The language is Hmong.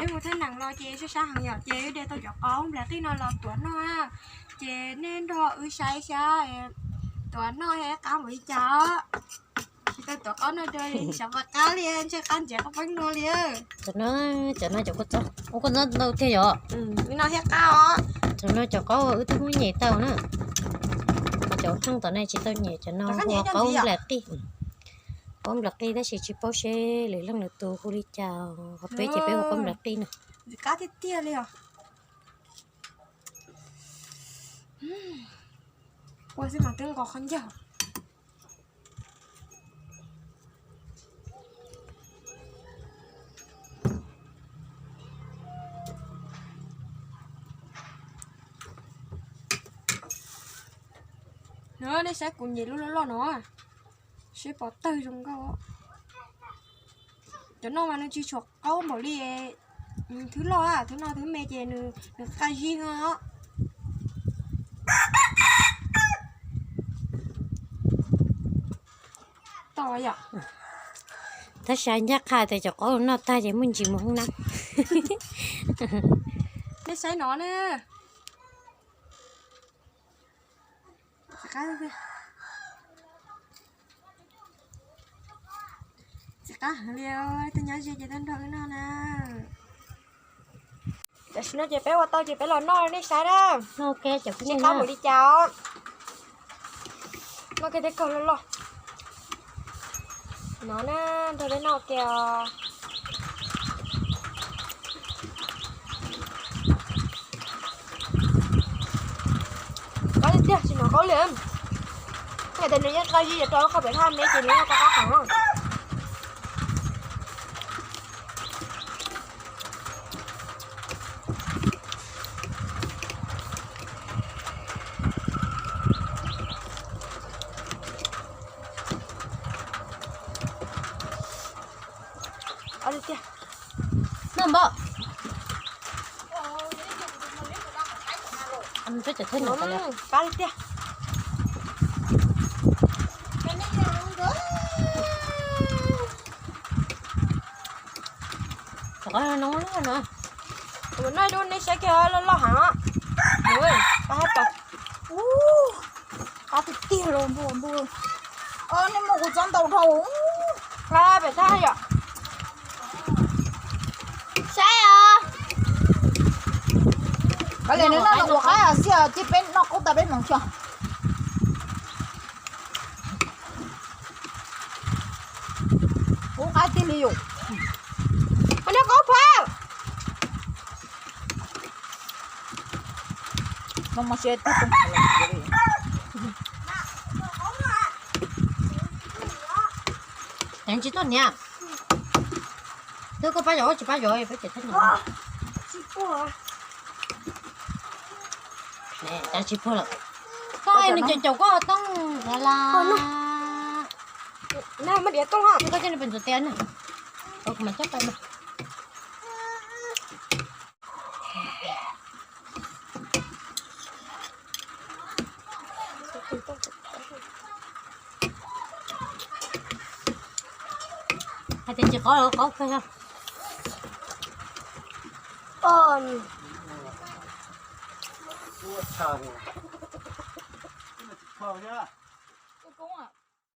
Peb mus thaj neem los ces sab sab heev yom, ces wb de tau cov qaub nplas qij no los tuav noj na. Ces nej nrog wb saib saib, tuav noj thiab qab npaum li cas. Tsis tau tuav qaub noj dua li, xyov puas qab li, ntshe qab ntsiav qab peeb no li. Cov no, cov no cov kua txob, ua kua txob ntau tiag yom. No thiab qab os. Cov no cov qaub wb twb muab nyem tau na. Cov pheej tom no tsis tau nyem, cov no hu ua qaub nplas qij. Qaub nplas qij tab sis tsis paub seb lwm leej lwm tus hu li cas, ho peb ces peb hu qaub nplas qij no. Qab tiag tiag li os. Ua xwb mas twb nqos qhov ncauj. No nej saib kuv nyem lub loj loj no, seb puas tawg zoo nkauj. Cov no mas nws tsis tshua qaub npaum li thwb loj, thwb no thwb me ces nws qab zib no. Tab sis ncaj qha tias cov qaub noj tag ces muaj ntsis mus hoob nab. Nej saib no na. Txiv qab heev li, tej nyob ze ces tuaj nrog wb noj na. Tam sim no ces peb ua tau ces peb los noj nej saib na. Seb qab npaum li cas os. Noj kiag tej kaug loj loj. No na, nrog peb noj kiag os. Qab tiag tiag, tsis hnov qaub li. Yog tias nws yeej qab zib, yuav rau qhov pem thaj me ces nws yeej qab qab heev. Noj npau. Qab tiag. Noj dua nej saib kiag, loj loj heev. Qab tiag tiag los npua npua. Nej muab kuv txob ntau dhau. Pem thaj yom. Saib os. Kav liam nws noj nws ua qab xwb, cia peb noj qaub tas peb mus xyuas. Ua qab tiag li yom. Noj qaub phab. Tsis tuaj niam. Twb koj pab zov tsis pab zov peb ces thab. Cas tsis puag lawm. Koj nws caum caum koj tooj la. Koj coj nws pes ntxuav tias na. Kuv mas coj tau na. Hais tias tsis qab los qab kawg.